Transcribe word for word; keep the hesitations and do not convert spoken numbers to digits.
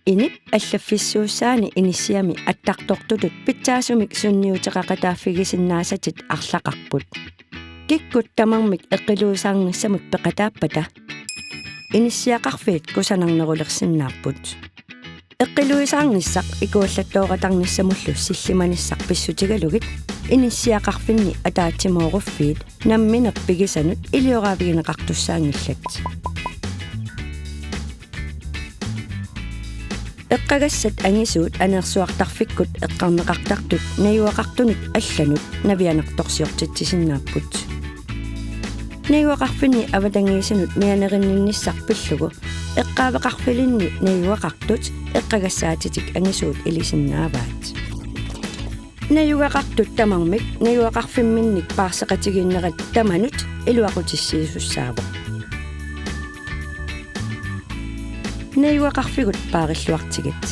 Inip allaffissuussaani inissiami attartortutut pitsaasumik sunniuteqaqataaffigisinnaasatit arlaqarput. Kikkut tamarmik eqqiluisaarnissamut peqataappata inissiaqarfiit kusanarnerulersinnaapput. Eqqiluisaarnissaq ikuallattooratarnissamullu sillimanissaq pissutigalugit inissiaqarfinni ataatsimooruffiit nammineq pigisanut ilioraavigineqartussaanngillat. Eqqagassat angisuut aneersuartarfikkut eqqarneqartartut najugaqartunut allanut navianartorsiortitsisinnaapput. Najugaqarfinni avatangiisinut mianerinninnissaq pillugu eqqaaveqarfilinni najugaqartut eqqagassaatitik angisuut ilisinnaavaat. Najugaqartut tamarmik najugaqarfimminnik paarseqatigiinnerat tamanut iluaqutissiisussaavoq. Najugaqarfigut paarilluartigit.